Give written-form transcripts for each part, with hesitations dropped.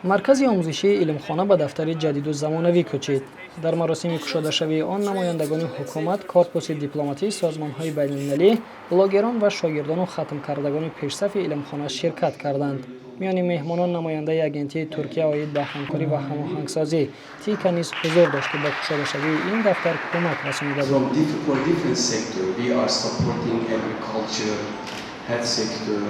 Маркази омӯзишии Илмхона ба дафтари ҷадиду замонавӣ кӯчид. Дар маросими кушодашавии он намояндагони ҳукумат, корпуси дипломатӣ, созмонҳои байналмилалӣ, блогерон ва шогирдону хатмкардагони пешсафи Илмхона ширкат карданд. Миёни меҳмонон намояндаи Агентии Туркия оид ба ҳамкорӣ ва ҳамоҳангсозӣ ТИКА низ ҳузур дошт, ки ба кушодашавии ин дафтар кӯмак расонида буд. For different sector, we are supporting agriculture, health sector.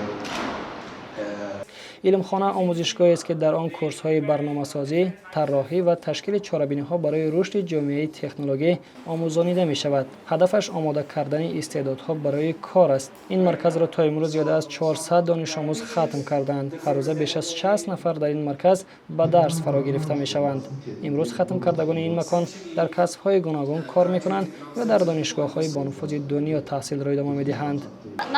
Илмхона омӯзишгоҳест, ки дар он курсҳои барномасозӣ, тарроҳӣ ва ташкили чорабиниҳо барои рушди ҷомеаи технологӣ омӯзонида мешавад. Ҳадафаш омода кардани истеъдодҳо барои кор аст. Ин марказро то имрӯз зиёда аз 400 донишомӯз хатм кардаанд. Ҳаррӯза беш аз 60 нафар дар ин марказ ба дарс фаро гирифта мешаванд. Имрӯз хатмкардагони ин макон дар касбҳои гуногун кор мекунанд ё дар донишгоҳҳои бонуфузи дунё таҳсилро идома медиҳанд.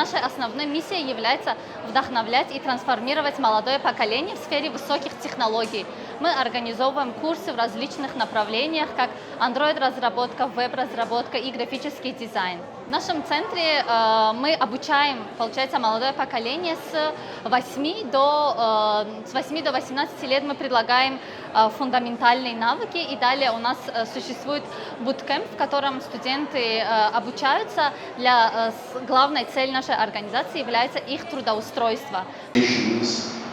Нашей основной миссией является вдохновлять и трансформировать молодое поколение в сфере высоких технологий. Мы организовываем курсы в различных направлениях, как Android-разработка, веб-разработка и графический дизайн. В нашем центре мы обучаем, получается, молодое поколение с 8 до 18 лет. Мы предлагаем фундаментальные навыки, и далее у нас существует буткемп, в котором студенты обучаются. Главной цель нашей организации является их трудоустройство.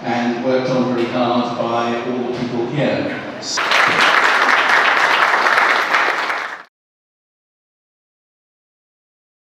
And worked on very hard by all the people here.